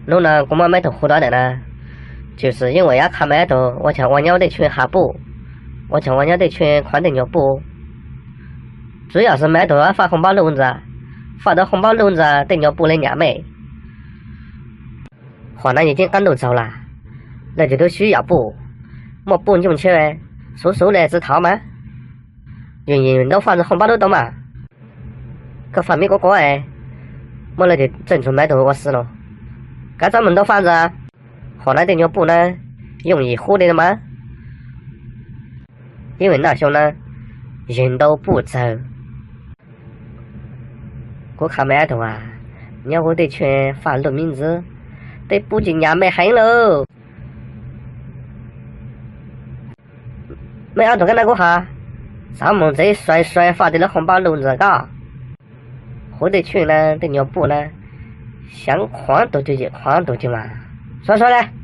Hnub no kuv muab meb tug hu rov ntawm na, tshwm sim yeej ua yam qha meb tug ua chaw ua nyob tej tshuaj ha puj, ua chaw ua nyob tej tshuaj qhuav tej nyuag puj. Tsuav yog xwb meb tug faj hoo npab luj ntxa, faj tau hoo npab luj ntxa tej nyuag puj le nyam mej. Qhov na yus ceeb qab ntuj txaug lawm, lawv tseem tub sib yam puj, muaj puj ncoo tshe, xuv xuv le tsi thov mas. Yus ntau faj ntxa hoo npab luj tau mas. Koj faj meb quav quav, muab lawv tseem tsum meb tug ua xwb no. Kav txob mus ntau faj ntxa. Qhov na tej nyuag puj na yooj yim hub li no mas. Ib me naj xyoo na, yus ntau puj txawg. Kuv qha meb tug as, nyob huv tej tshuaj faj luj mib ntxwv, tej puj tsis nyam mej heev lawm. Mej ob tug kab na kuv has, xav mus ntxev suav suav faj tej lub hoo npab luj ntxawm koj. Huv tej tshuaj na tej nyuag puj na, xyaav qhuav tug twg yim qhuav tug twg mas. Suav suav le.